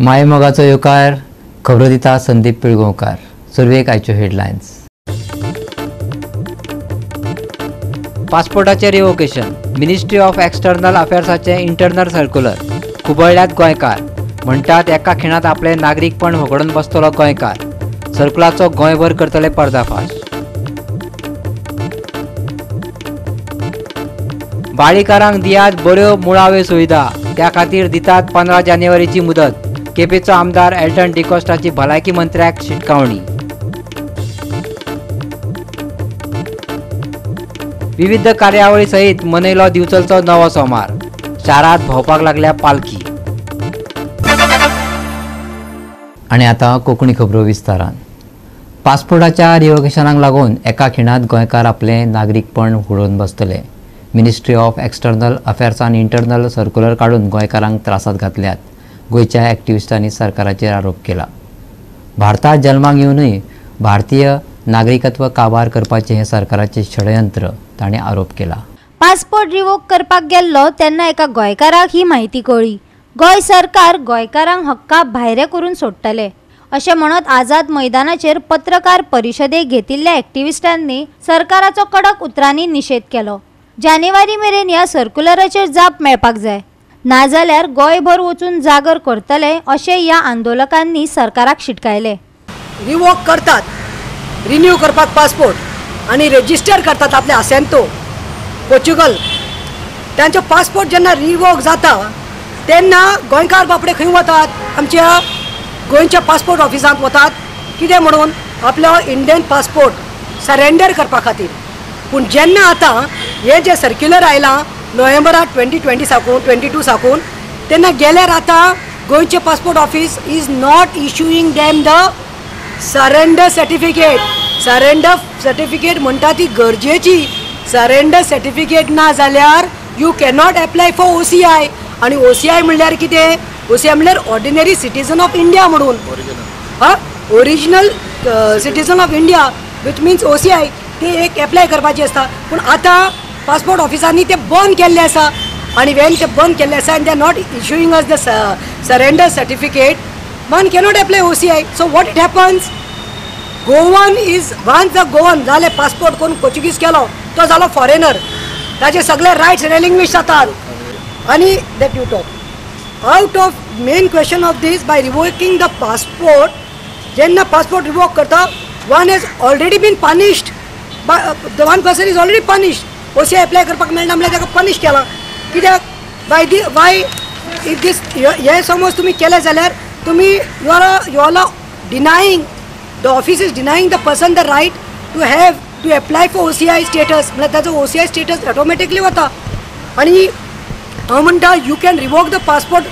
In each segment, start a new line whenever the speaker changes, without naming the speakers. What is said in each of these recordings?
मायमोगाचो येवकार. खबरो दिता संदीप पिळगांवकार. सुरवेक आयच्यो हेडलायन्स. पासपोर्टाचें रिवोकेशन, मिनिस्ट्री ऑफ एक्सटर्नल अफेर्साचें इंटरनल सर्क्युलर. खुबळ्ळ्यात गोंयकार, म्हणटात एका खिणांत आपलें नागरीकपण होगडून बसतलो गोंयकार. सर्कुलाचो गोंयभर करतले पर्दाफाश. बाळीकारांक दियात बऱ्यो मुळाव्यो सुविधा, त्या खातीर दितात 15 जानेवारीची मुदत. केपेंचो आमदार एल्टन डिकॉस्टाची भलायकी मंत्र्याक शिटकावणी. विविध कार्यावळी सहित मनयलो दिवचलचो नवो सोमार. शारांत भोंवपाक लागल्या पालखी. आनी आतां कोंकणी खबरो विस्तारान. पासपोर्टाच्या रिवोकेशनाक लागून एका खिणांत गोंयकार आपलें नागरीकपण उडोवन बसतले. मिनिस्ट्री ऑफ एक्सटर्नल अफेर्सान इंटरनल सर्क्युलर काडून गोंयकारांक त्रासांत घातल्यात. गोंयच्या एक्टिविस्टांनी सरकाराचेर आरोप केला. भारतांत जल्माक येवनूय भारतीय नागरिकत्व काबार करपाचें हें सरकाराचें षडयंत्र, ताणें आरोप केला.
पासपोर्ट रिवोक करपाक गेल्लो तेन्ना एका गोंयकाराक ही म्हायती कळ्ळी. गोंय सरकार गोंयकारांक हक्का भायरे करून सोडटले अशें म्हणत आझाद मैदानाचेर पत्रकार परिशदेक घेतिल्ल्या एक्टिविस्टांनी सरकाराचो कडक उतरांनी निशेध केलो. जानेवारी मेरेन ह्या सर्क्युलराचेर जाप मेळपाक जाय, नाजाल्यार गोंयभर वचून जागर करतले अशें ह्या आंदोलकांनी सरकाराक शिटकायले.
रिवोक करतात, रिन्यू करपाक पासपोर्ट आनी रेजिस्टर करतात आपले आसेंतो पोर्चुगल, तांचो पासपोर्ट जेन्ना रिवोक जाता तेन्ना गोंयकार बापडे खंय वतात? आमच्या गोंयच्या पासपोर्ट ऑफिसांत वतात. कितें म्हणून? आपलो इंडियन पासपोर्ट सरेंडर करपा खातीर. पूण जेन्ना आतां हें जें सर्क्युलर आयलां नोव्हेंबराक 2020 साकून 22 साकून, तेन्ना गेल्यार आतां गोंयचें passport office is not issuing them the surrender certificate. Surrender certificate म्हणटा ती गरजेची. सरेंडर सर्टिफिकेट ना जाल्यार you cannot apply for OCI. आनी OCI म्हणल्यार कितें? OCI म्हणल्यार ऑर्डिनरी सिटीजन ऑफ इंडिया म्हणून, हा, original citizen of India which means OCI, ते एक एप्लाय करपाची आसता. पूण आतां पासपोर्ट ऑफिसांनी ते बंद केल्ले आसा आनी वेन ते बंद केल्ले आसा आनी they are not issuing us the surrender certificate, one cannot apply OCI. So what it happens, Goan is once the Goan जाले पासपोर्ट करून पोर्चुगीज केलो तो जालो फॉरेनर, ताजे सगळे रायट्स रेलिंग्विश जातात. आनी that you talk out of main question of this by revoking the passport. जेन्ना पासपोर्ट रिवोक करता, one has already been punished, the one person is already punished. OCI apply करपाक मेळना म्हणल्यार ताका पनिश केलां. कित्याक? By the Y if these हे समज तुमी केलें जाल्यार तुमी you are denying, the office is denying the person the right to have to apply for OCI status. म्हणल्यार ताजो OCI status automatically वता. आनी हांव म्हणटा you can revoke the passport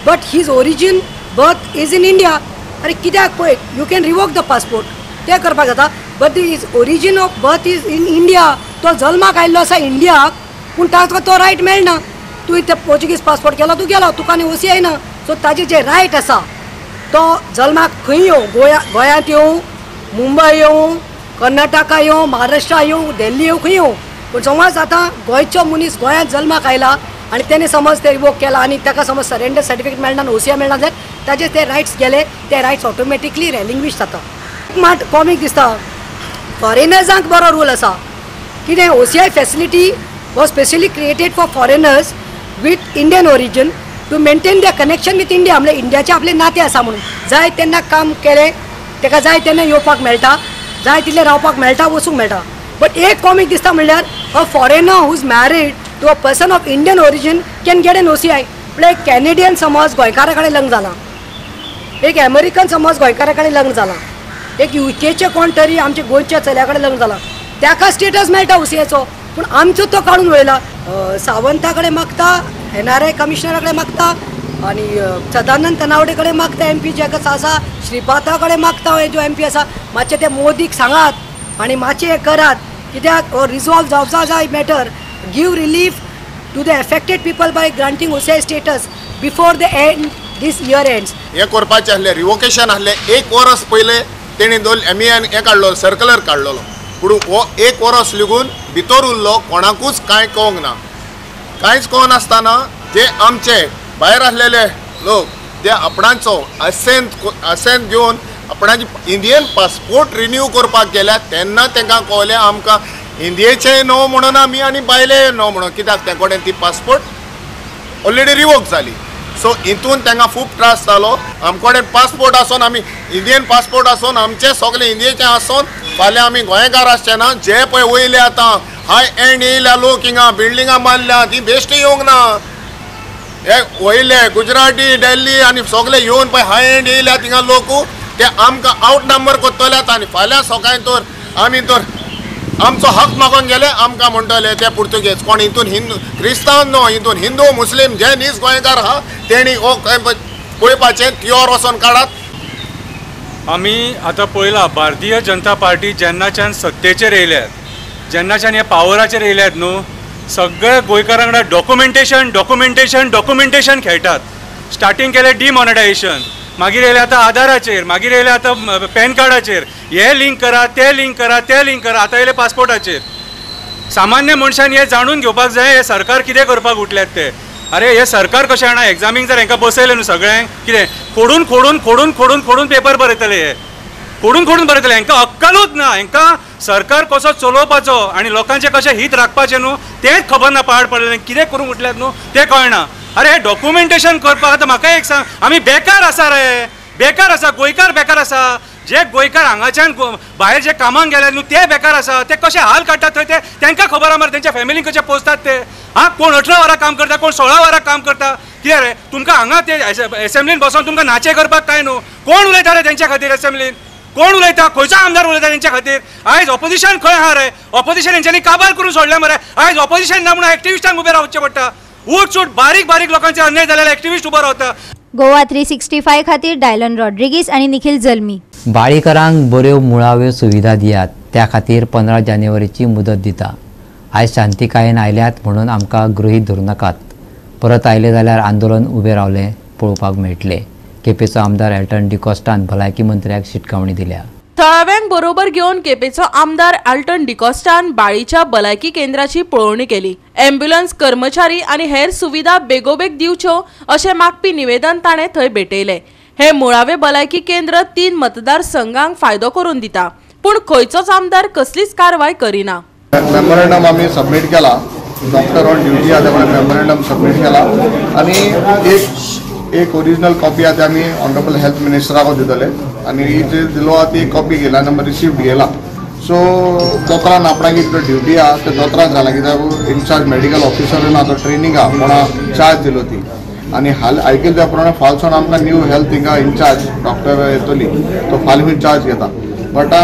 but his origin birth is in India. आरे कित्याक पळय, you can revoke the passport तें करपाक जाता, but his origin of birth is in India. तो जल्माक आयिल्लो आसा इंडियाक, पूण ताका तो रायट मेळना. तूं ते पोर्चुगीज पासपोर्ट केलो, तूं गेलो, तुका आनी OCI ना. सो ताजे जे रायट आसा तो जल्माक खंय येवं, गोंयांत येवं, मुंबय येवं, कर्नाटका येवं, महाराष्ट्रा येवं, दिल्ली येवं, खंय येवं, पूण समज आतां गोंयचो मनीस गोंयांत जल्माक आयला आनी तेणें समज ते रिवोक केला आनी ताका समज सरेंडर सर्टिफिकेट मेळना आनी OCI मेळना जाल्यार ताजे ते रायट्स गेले, ते रायट्स ऑटोमॅटिकली रेलिंग्विश जाता. मात कॉमीक दिसता फॉरेनर्सांक बरो रूल आसा. कितें? OCI facility was specially created for foreigners with Indian origin to maintain their connection with India. म्हणल्यार इंडियाचें आपलें नातें आसा म्हणून जाय तेन्ना काम केलें, ताका जाय तेन्ना येवपाक मेळटा, जाय तितलें रावपाक मेळटा, वचूंक मेळटा. बट एक कॉमीक दिसता म्हणल्यार a foreigner who is married to a person of Indian origin can get an OCI. म्हणल्यार एक कॅनेडियन समज गोंयकारा कडेन लग्न जालां, एक अमेरिकन समज गोंयकारा कडेन लग्न जालां, एक युकेचे कोण तरी आमच्या गोंयच्या चल्या कडेन लग्न जालां, ताका स्टेटस मेळटा OCIचो, पूण आमचो तो काडून वयला. सावंता कडेन मागता, NRI कमिशनरा कडेन मागता, आनी सदानंद तनावडे कडेन मागता, MP जे आसा, श्रीपादा कडेन मागता, हे जो MP आसा. मातशें ते मोदीक सांगात आनी मातशें हें करात, कित्याक रिजॉल्व जावचा जाय matter. Give relief to the affected people by granting OCI status before the end this year ends.
हें करपाचें आसलें, रिवोकेशन आसलें. एक वरस पयलें तेणी दोन MEN हें काडलो, सर्कुलर काडलेलो, पूण हो एक वरस लेगून भितर उरलो, कोणाकूच कांय कळोंक ना. कांयच कळनासतना जे आमचे भायर आसलेले लोक ते आपणाचो असेंत घेवन आपणाची इंडियन पासपोर्ट रिन्यू करपाक गेल्या तेन्ना तांकां कळलें आमकां इंडियेचें न्हू म्हणून आमी आनी भायलें न्हू म्हणून, कित्याक ते कडेन ती पासपोर्ट ऑलरेडी रिवोक जाली. सो हितून तांकां खूब त्रास जालो. आम कडेन पासपोर्ट आसून आमी इंडियन पासपोर्ट आसून आमचे सगळे इंडियेचे आसून फाल्यां आमी गोंयकार आसचे ना. जे पळय वयले आतां हाय एंड येयल्या लोक हिंगा बिल्डिंगां बांदल्या ती बेश्टी येवंक ना. हे वयले गुजराती दिल्ली आनी सगळे येवन पळय हाय एंड येयल्या थिंगा लोक ते आमकां आवट नंबर करतले आनी फाल्यां सकाळी तर आमी तर आमचो हक मागून गेले आमकां म्हणटले ते पुर्तुगेज कोण हितून हिंदू क्रिस्तांव न्हू, हितून हिंदू मुस्लीम जे नीज गोंयकार आहा तेणी हो पळोवपाचें तियोर वचोन काडात.
आमी आतां पळयलां भारतीय जनता पार्टी जेन्नाच्यान सत्तेचेर येयल्यात, जेन्नाच्यान हे पावराचेर येयल्यात न्हू, सगळे गोंयकारां वांगडा डॉक्युमेंटेशन डॉक्युमेंटेशन डॉक्युमेंटेशन खेळटात. स्टार्टींग केलें डिमॉनेटायझेशन, मागीर येयले आतां आधाराचेर, मागीर येयले आतां पॅन कार्डाचेर, हे लिंक करा ते लिंक करा ते लिंक करा, आतां येयले पासपोर्टाचेर. सामान्य मनशान हें जाणून घेवपाक जाय हे सरकार कितें करपाक उठल्यात ते. अरे हे सरकार कशें जाणा, एग्जामींक जर हांकां बसयलें न्हू सगळ्यांक कितें खोडून खोडून खोडून खोडून खोडून पेपर बरयतले, हे खोडून खोडून बरयतले. हांकां अक्कलूच ना, हांकां सरकार कसो चलोवपाचो आनी लोकांचें कशें हित राखपाचें न्हू तेंच खबर ना. पाड पडलें कितें करूंक उठल्यात न्हू तें कळना. अरे हे डॉक्युमेंटेशन करपाक आतां म्हाका एक सांग, आमी बेकार आसा रे, बेकार आसा, गोंयकार बेकार आसा. जे गोंयकार हांगाच्यान भायर जे कामाक गेले न्हू ते बेकार आसा, ते कशे हाल काडटात थंय ते तांकां खबर आहा मरे, तेंच्या फॅमिलीक कशें पोसतात ते. आं, कोण 18 वरां काम करता, कोण 16 वरां काम करता. कितें रे तुमकां हांगा ते एसेंब्लीन बसोन तुमकां नाचे करपाक काय न्हू? कोण उलयता रे तेंच्या खातीर एसेंब्लीन? कोण उलयता? खंयचो आमदार उलयता तेंच्या खातीर? आयज ऑपोजिशन खंय आहा रे? ऑपोजिशन हेंच्यांनी काबार करून सोडलें मरे. आयज ऑपोजिशन ना म्हणून एक्टिविस्टांक उबें रावचें पडटा. उठ सूट बारीक बारीक लोकांचे अन्याय जाल्यार एक्टिविस्ट उबो रावता.
गोवा 365 खातीर डायलन रॉड्रिगीस आनी निखिल जल्मी.
बाळीकरांक बऱ्यो मुळाव्यो सुविधा दियात त्या खातीर 15 जानेवारीची मुदत दिता. आयज शांतिकायेन आयल्यात म्हणून आमकां गृहीत धरूं नाकात, परत आयले जाल्यार आंदोलन उबें रावलें पळोवपाक मेळटलें. केपेंचो आमदार एल्टन डिकॉस्टान भलायकी मंत्र्याक शिटकावणी दिल्या.
थळाव्यांक बरोबर घेवन केपेंचो आमदार आल्टन डिकॉस्टान बाळीच्या भलायकी केंद्राची पळोवणी केली. एम्ब्युलन्स कर्मचारी आनी हेर सुविधा बेगोबेग दिवच्यो अशें मागपी निवेदन ताणें थंय भेटयलें. हे मुळावे भलायकी केंद्र 3 मतदारसंघांक फायदो करून दिता, पूण खंयचोच आमदार कसलीच कारवाय करिना.
मेमोरेंडम आमी सबमीट केला, डॉक्टर ऑन ड्युटी आसा तेका मेमोरेंडम सबमीट केला आनी एक ओरिजिनल कॉपी आसा ती आमी ऑनरेबल हेल्थ मिनिस्टराक दितले आनी ही जी दिलो आसा ती कॉपी घेयला आनी रिसिप्ट घेयला. सो दोतोरान आपणाक कितलो ड्युटी आसा ते दोतोरान जाला, कित्याक इनचार्ज मेडिकल ऑफिसर ना तो ट्रेनींग आसा कोणा चार्ज दिलो ती. आनी हाल आयकले त्या प्रमाणे फालसून आमकां न्यू हेल्थ हिंगा इनचार्ज डॉक्टर येतली, तो फाल्यां चार्ज घेता. बट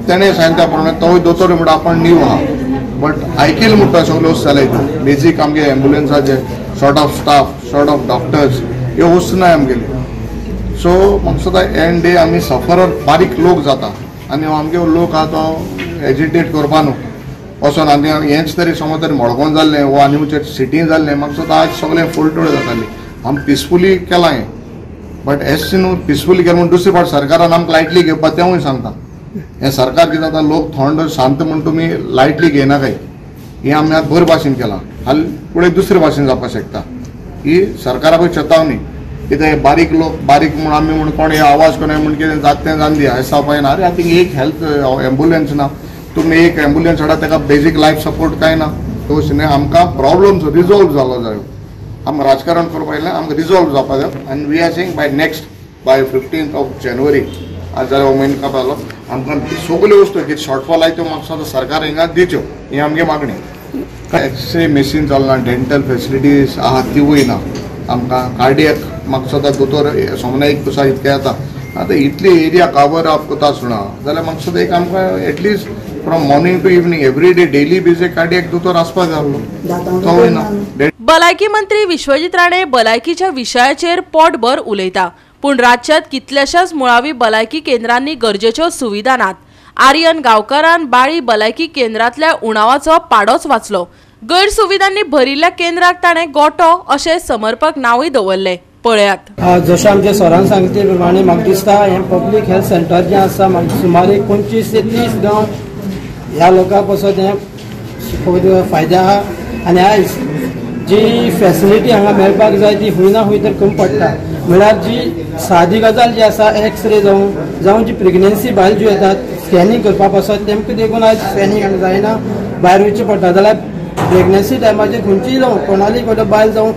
तेणें सांगलें त्या प्रमाणे तोवूय दोतोर म्हणटा आपण न्यू आहा, बट आयकेल म्हणटा सगळ्यो वस्तू जाल्या हितून बेजीक आमगे एम्बुलन्साचे short of staff, short of doctors ह्यो वस्तू ना आमगेल्यो. सो म्हाका दिसता एंड डे आमी सफरर बारीक लोक जाता आनी आमगे लोक आहा तो एजिटेट करपा न्हू वचोन. आनी हेंच तरी समज तरी मडगांव जाल्लें वो आनी खंयच्या सिटीन जाल्लें, म्हाका दिसता आज सगळें फुलटोळ जाताली. आमी पिसफुली केलां हें, बट एस न्हू पिसफुली केलें म्हूण दुसरी फावट सरकारान आमकां लायटली घेवपा तेंवूय सांगता. हें सरकार कितें जाता, लोक थंड शांत म्हूण तुमी लायटली घेयनाकाय, हें आमी आतां बरे भाशेन केलां, हाल फुडें दुसरे भाशेन जावपाक शकता. ही सरकाराकूय चेतावणी, कित्याक हे बारीक लोक बारीक म्हूण आमी म्हूण कोण हे आवाज कोण म्हूण कितें जाता तें जावन दिया अशें जावपाक जायना. अरे आतां एक हेल्थ एम्बुलन्स ना, तुमी एक एम्बुलन्स हाडा ताका बेजीक लायफ सपोर्ट कांय ना. तशें न्हय, आमकां प्रॉब्लम्स रिजॉल्व जालो जायो, आमकां राजकारण करपाक येयलें, आमकां रिजॉल्व जावपाक जाय. आनी we are saying by next by 15th of January आज जाल्यार हो म्हयनो कापालो आमकां सगल्यो वस्तू कितें शॉर्टफॉल आहाय त्यो म्हाका दिसता सरकार हिंगा दिवच्यो, ही आमगे मागणी. एक्सरे मशीन चलना, डेंटल फेसिलिटीज आहा तिवूय ना आमकां. कार्डियक म्हाका दिसता दोतोर सोमना एक दिसा इतकें जाता, आतां इतली एरिया कवर अप करता सुणा जाल्यार म्हाका दिसता एक आमकां at least from morning to evening every day daily basis cardiac दोतोर आसपाक जाय आसलो, तोवूय ना.
भलायकी मंत्री विश्वजीत राणे भलायकीच्या विशयाचेर पोटभर उलयता, पूण राज्यात कितल्याशाच मुळावी भलायकी केंद्रांनी गरजेच्यो सुविधा नात. आर्यन गांवकारान बाळी भलायकी केंद्रांतल्या उणावाचो पाडोच वाचलो. गैरसुविधांनी भरिल्ल्या केंद्राक ताणें गोटो अशें समर्पक नांवूय दवरलें. पळयात,
जशें आमच्या सरान सांगले ते प्रमाणे म्हाका दिसता हें पब्लीक हेल्थ सेंटर जें आसा म्हाका सुमार 25 ते 30 गांव ह्या लोकां पासत हें फायदे आहा आनी आयज जी फॅसिलिटी हांगा मेळपाक जाय ती खंय ना खंय तर कमी पडटा. म्हळ्यार जी सादी गजाल जी आसा एक्सरे जावं जावं जी प्रेग्नन्सी बायल ज्यो येतात स्कॅनिंग करपा पासत तेमकां देखून आयज स्कॅनिंग हांगा जायना, भायर वयचें पडटा. जाल्यार प्रेग्नन्सी टायमाचेर खंयचीय जावं कोणाली कडे बायल जावं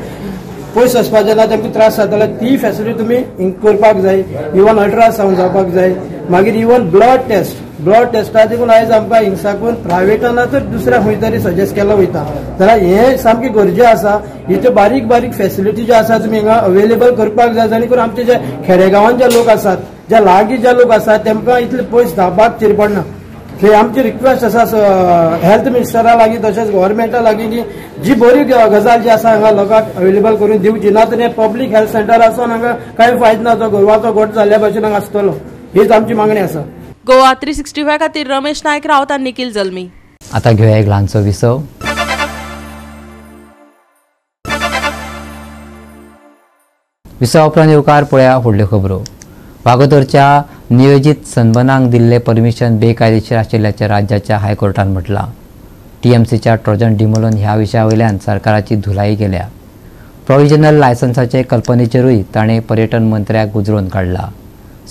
पयस वचपाचें जाल्यार तेमकां त्रास जाता, जाल्यार ती फॅसिलिटी तुमी करपाक जाय. इवन अल्ट्रासावंड जावपाक जाय, मागीर इवन ब्लड टेस्ट, ब्लड टेस्टा देखून आयज आमकां हिंगसाकून प्रायवेटान ना तर दुसऱ्या खंय तरी सजेस्ट केलो वयता. जाल्यार हें सामकें गरजें आसा. इतल्यो बारीक बारीक फॅसिलिटी ज्यो आसा तुमी हिंगा अवेलेबल करपाक जाय, जाणे करून आमचे जे खेडेगांवांत जे लोक आसात, जे लागीं जे लोक आसात तेमकां इतले पयस धांवपाक चेर पडना. हे आमची रिक्वेस्ट आसा हेल्थ मिनिस्टरा लागीं तशेंच गव्हर्मेंटा लागीं की जी बरी गजाल जी आसा हांगा लोकांक अवेलेबल करून दिवची, ना तर हें पब्लीक हेल्थ सेंटर आसून हांगा कांय फायदो ना, तो गोरवाचो गोठ जाल्ल्या भशेन हांगा आसतलो, हीच आमची मागणी आसा.
गोवा 365 खातीर रमेश नायक रावत आनी निखिल जल्मी.
आता घेवया एक ल्हानसो विसव. विसवा उपरांत येवकार पळया फुडल्यो खबरो. वागोदरच्या नियोजीत सनबनांक दिल्ले परमिशन बेकायदेशीर आशिल्ल्याचें राज्याच्या हायकोर्टान म्हटलां. टीएमसीच्या ट्रोजन डिमोलन ह्या विशया वयल्यान सरकाराची धुलाई केल्या. प्रोविजनल लायसन्साचे कल्पनेचेरूय ताणें पर्यटन मंत्र्याक गुजरोवन काडला.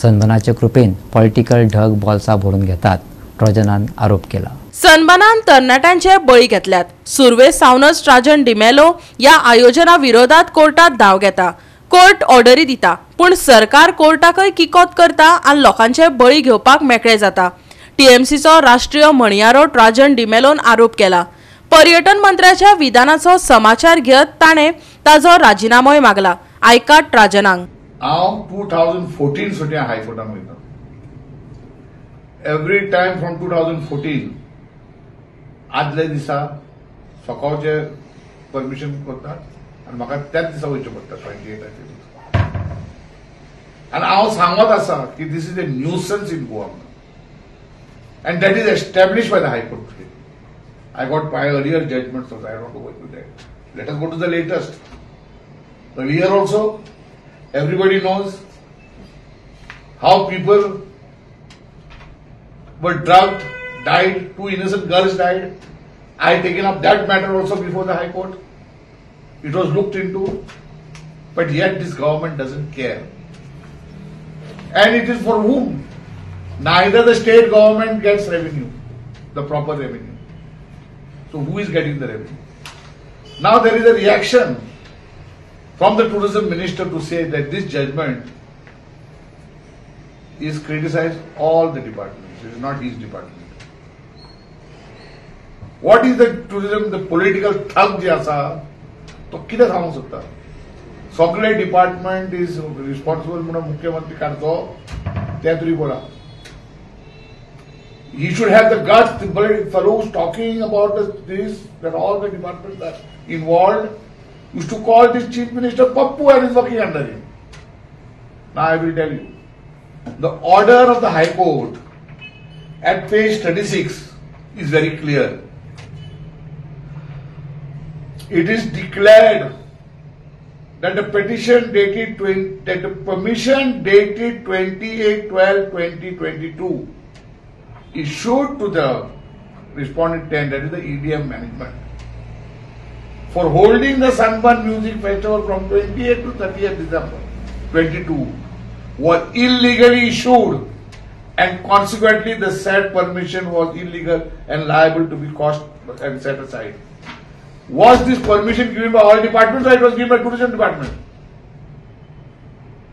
सनबनाचे कृपेन पॉलिटिकल ढग बॉल्सां भरून घेतात, ट्रोजनान आरोप केला.
सनबनान तरणाट्यांचे बळी घेतल्यात. सुरवे सावनच ट्राजन डिमेलो ह्या आयोजना विरोधात कोर्टात धांव घेता, कोर्ट ऑर्डरी दिता, पूण सरकार कोर्टाकय किकोत करता आनी लोकांचे बळी घेवपाक मेकळे जाता. टीएमसीचो राष्ट्रीय म्हणयारो ट्राजन डिमेलोन आरोप केला. पर्यटन मंत्र्याच्या विधानाचो समाचार घेत ताणें ताजो राजिनामोय मागला. आयकात ट्राजनांक.
हांव 2014 सुट्या हायकोर्टान वयता. एवरी टायम फ्रॉम 2014 आदल्या दिसा सकाळचे परमिशन करतात आनी म्हाका त्याच दिसा वयचें पडटा 28. आनी हांव सांगत आसा की this is a nuisance in Goa and that is establish by the high court today. I got my earlier judgments also, I don't go to that. Let us go to the latest. Here also everybody knows how people were drugged, died, 2 innocent girls died. I had taken up that matter also before the High Court. It was looked into, but yet this government doesn't care. And it is for whom? Neither the state government gets revenue, the proper revenue. So who is getting the revenue? Now there is a reaction from the tourism minister to say that this judgment is criticized all the departments. It is not his department. What is the tourism, the political thug जे आसा तो कितें सांगूंक सोदता? सगळे department is responsible म्हणून मुख्यमंत्री काडचो तें तरी पळया. He should have the guts, the fellow who's talking about this, that all the departments are involved, used to call this chief minister Pappu and is working under him. Now I will tell you, the order of the High Court at page 36 is very clear. It is declared that the petition dated, that the permission dated 28/12/2022 issued to the respondent 10, that is the EDM management, for holding the Sunburn Music Festival from 28 to 30th December 22 was illegally issued, and consequently the said permission was illegal and liable to be cost and set aside. Was this permission given by all departments or it was given by tourism department?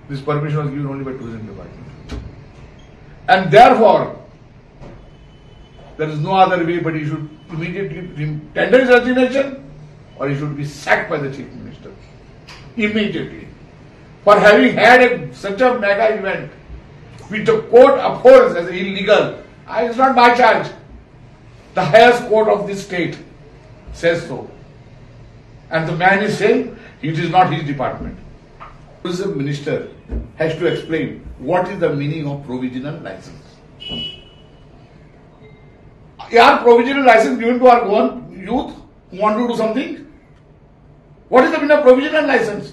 This permission was given only by tourism department. And therefore, there is no other way but he should immediately tender his resignation or he should be sacked by the chief minister. Immediately. For having had such a mega event which the court upholds as illegal, it's not my charge. The highest court of this state says so. And the man is saying it is not his department. Tourism minister has to explain what is the meaning of provisional license. Are provisional license given to our Goan youth who want to do something? What is the meaning of provisional license?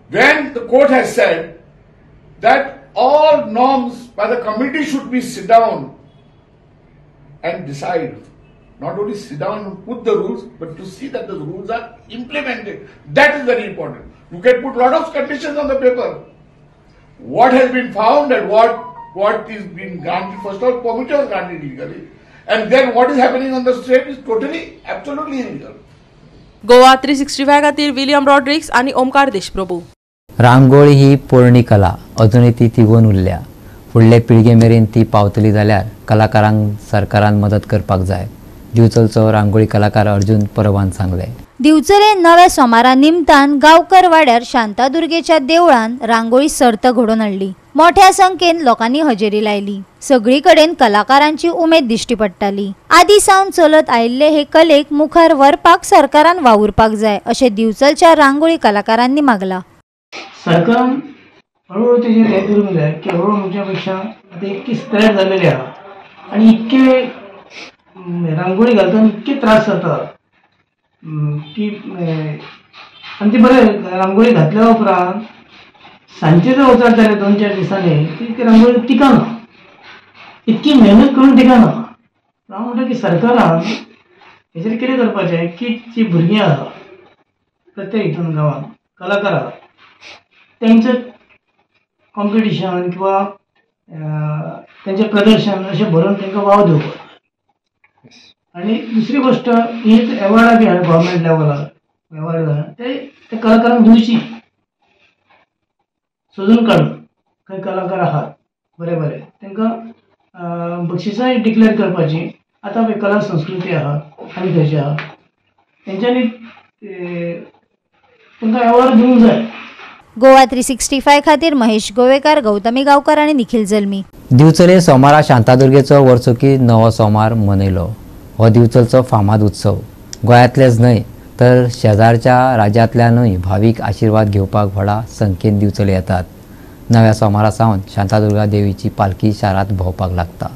When the court has said that all norms by the committee should be sit down and decide Not only sit down and put the rules, but to see that the rules are implemented. That is very important. You can put lot of conditions on the paper. What has been found and what is being granted, first of all, permission was granted illegally, and then what is happening on the street is totally, absolutely illegal.
Goa 365 खातीर William Rodrigues आनी ओमकार देशप्रभू.
रांगोळी ही पोरणी कला अजूनय ती तिगोवन उरल्या. फुडले पिळगे मेरेन ती पावतली जाल्यार कलाकारांक सरकारान मदत करपाक जाय, दिवचलचो रांगोळी कलाकार अर्जुन परबान सांगले.
दिवचले नव्या सोमारा निमतान गांवकर वाड्यार शांतादुर्गेच्या देवळान रांगोळी सर्त घडोवन हाडली. मोठ्या संख्येन लोकांनी हजेरी लायली. सगळी कडेन कलाकारांची उमेद दिश्टी पडटाली. आदी सावन चलत आयिल्ले हे कलेक मुखार व्हरपाक सरकारान वावुरपाक जाय अशें दिवचलच्या रांगोळी कलाकारांनी मागला.
सरकारान हळूहळू तेजेर हें करूंक जाय की हळूहळू म्हणच्या पेक्षा आतां इतकी स्प्रेड जाल्लेली आहा आनी इतके रांगोळी घालतना इतके त्रास जाता की आनी ती बरें रांगोळी घातल्या उपरांत सांजचे जर वचत जाल्यार 2-4 दिसांनी ती रांगोळी टिकना, इतकी मेहनत करून टिकना. हांव म्हणटा की सरकारान हेजेर कितें करपाचें की जी भुरगीं आसा प्रत्येक हितून गांवांत कलाकार आसा तेंचें कॉम्पिटिशन किंवा तेंचें प्रदर्शन अशें भरून तांकां वाव दिवपाक. आनी दुसरी गोश्ट ही एवॉर्डां बी आहा गव्हर्मेंट लेवलार एवॉर्ड ते त्या कलाकारांक दिवची, सोदून काडून खंय कलाकार आहात बरे बरे तांकां बक्षिसांय डिक्लेअर करपाची. आतां पळय कला संस्कृती आहा आनी खंयची आहा तेंच्यांनी तांकां एवॉर्ड दिवंक जाय.
गोवा 365 खातीर महेश गोवेकार, गौतमी गांवकर आनी निखिल जल्मी.
दिवचले सोमारा शांतादुर्गेचो वर्सुकी नवो सोमार मनयलो. हो दिवचलचो फामाद उत्सव गोंयांतलेच न्हय तर शेजारच्या राज्यांतल्यानूय भावीक आशिर्वाद घेवपाक व्हडा संख्येन दिवचले येतात. नव्या सोमारा सावन शांतादुर्गा देवीची पालखी शारांत भोंवपाक लागता.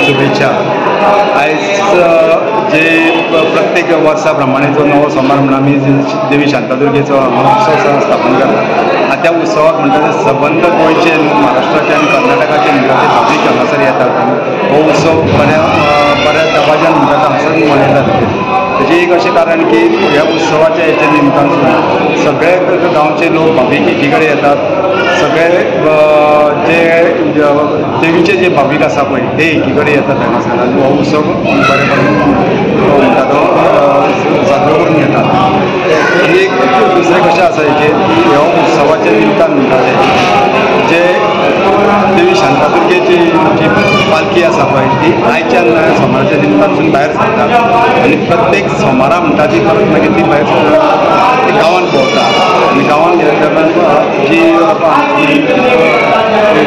शुभेच्छा. आयज जे प्रत्येक वर्सा प्रमाणे जो नवो सोमार म्हणून आमी देवी शांतादुर्गेचो उत्सव स्थापन करतात. आनी त्या उत्सवाक म्हणटा ते सबंद गोंयचे, महाराष्ट्राचे आनी कर्नाटकाचे म्हणटा ते भावीक हांगासर येतात. हो उत्सव बऱ्या बऱ्या दबाज्यान म्हणटा हांगासर मनयतात. तेजें एक अशें कारण की ह्या उत्सवाच्या हेच्या निमतान सगळे गांवचे लोक भावीक एकी कडेन येतात. सगळे जे देवीचे जे भावीक आसा पळय ते एकी कडेन येतात हांगासर आनी हो उत्सव बरेपणान म्हणटा तो साजरो करून घेतात. एक दुसरें कशें आसा हेचेर की ह्या उत्सवाच्या निमतान म्हणटा ते जे देवी शांतादुर्गेची जी पालखी पालखी आसा पळय ती आयच्यान सोमाराच्या निमतान भायर सरता आनी प्रत्येक सोमारा म्हणटा ती परत मागीर ती भायर सरता, ती गांवांत भोंवता आनी गांवांत गेल्या कारणान जी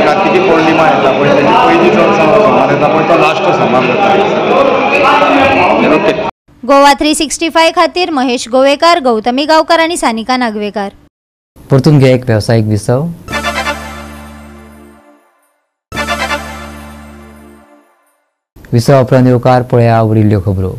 कार्तिकी पौर्णिमा येता पळय तेजी पयली जो सोमार येता पळय तो लास्ट सोमार जाता. ओके.
गोवा 365 खातीर महेश गोवेकार, गौतमी गांवकर आनी सानिका नागवेकार.
परतून घे एक वेवसायीक विसव. विसव उपरांत येवकार पळया उरिल्ल्यो खबरो.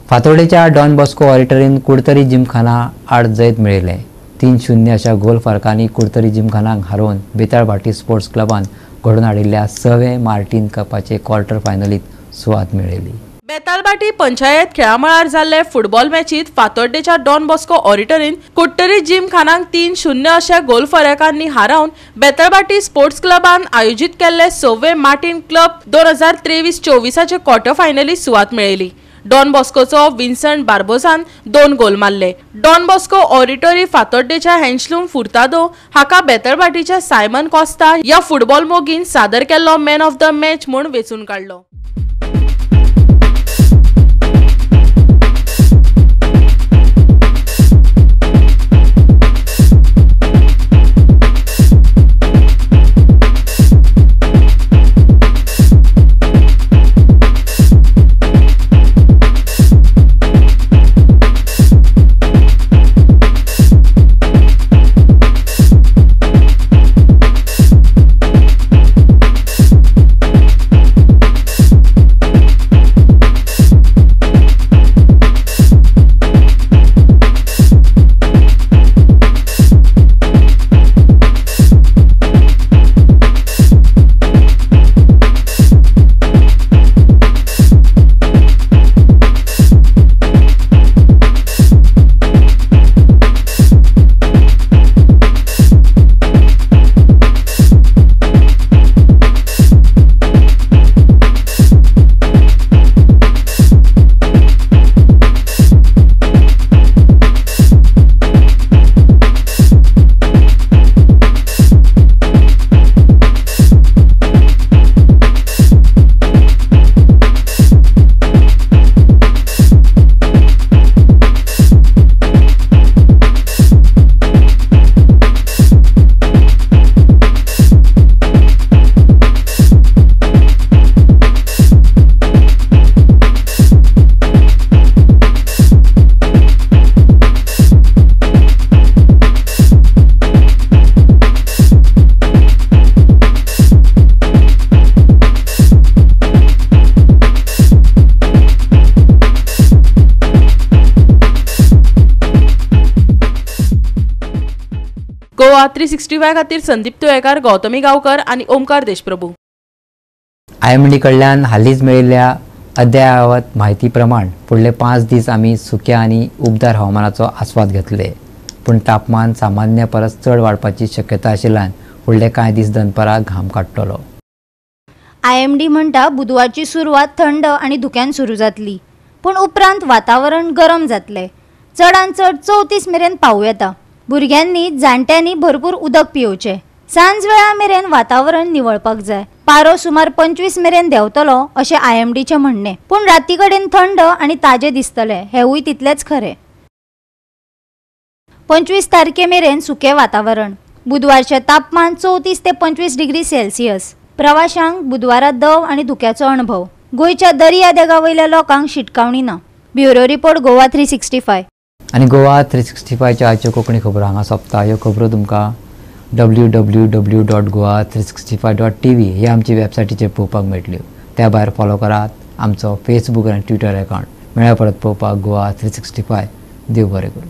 फातोडेच्या डॉन बॉस्को ऑडिटरीन कुडतरी जिमखाना आड जैत मेळयलें. 3-0 अशा गोल फरकांनी कुडतरी जिमखानाक हारोवन बेताळभाटी स्पोर्ट्स क्लबान घडोवन हाडिल्ल्या 6वे मार्टीन कपाचे क्वॉर्टर फायनलीत सुवात मेळयली.
बेतालभाटी पंचायत खेळामळार जाल्ले फुटबॉल मॅचीत फातोड्डेच्या डॉन बॉस्को ऑडिटरीन कुडतरी जिमखानाक 3-0 अशा गोल फरकांनी हारोवन बेतालभाटी स्पोर्ट्स क्लबान आयोजीत केल्ले 6वे मार्टीन क्लब 2023-24 क्वॉर्टर फायनलीत सुवात मेळयली. डॉन बॉस्कोचो विन्संट बार्बोसान 2 गोल मारले. डॉन बॉस्को ऑडिटोरी फातोड्डेच्या हॅन्शलूम फुर्तादो हाका बेतालभाटीच्या सायमन कॉस्ता ह्या फुटबॉल मोगीन सादर केल्लो मॅन ऑफ the match म्हूण वेंचून काडलो. गोवा 365 खातीर संदीप तुयेकार, गौतमी गांवकर आनी ओमकार देशप्रभू.
IMD कडल्यान हालींच मेळिल्ल्या अद्ययावत म्हायती प्रमाण फुडले 5 दीस आमी सुक्या आनी उबदार हवामानाचो आस्वाद घेतले, पूण तापमान सामान्य परस चड वाडपाची शक्यता आशिल्ल्यान फुडले कांय दीस दनपारां घाम काडटलो.
IMD म्हणटा बुधवारची सुरवात थंड आनी धुक्यान सुरू जातली, पूण उपरांत वातावरण गरम जातलें. चडान चड 34 मेरेन पावूं येता. भुरग्यांनी जाणट्यांनी भरपूर उदक पिवचें. सांज वेळा मेरेन वातावरण निवळपाक जाय. पारो सुमार 25 मेरेन देंवतलो अशें IMDचें म्हणणें, पूण राती कडेन थंड आनी ताजें दिसतलें हेंवूय तितलेंच खरें. 25 तारखे मेरेन सुकें वातावरण. बुधवारचें तापमान 34 ते 25 डिग्री सेल्सियस. प्रवाशांक बुधवारा दव आनी धुक्याचो अणभव. गोंयच्या दर्या देगा वयल्या लोकांक शिटकावणी ना. Bureau report, Goa 365.
आनी गोवा 365च्या आजच्यो कोंकणी खबरो हांगा सोंपता. ह्यो खबरो तुमकां www.goa365.tv ह्या आमची वेबसायटीचेर पळोवपाक मेळटल्यो. त्या भायर फॉलो करात आमचो फेसबूक आनी ट्विटर अकावंट. मेळ्या परत पळोवपाक गोवा 365. देव बरें करूं.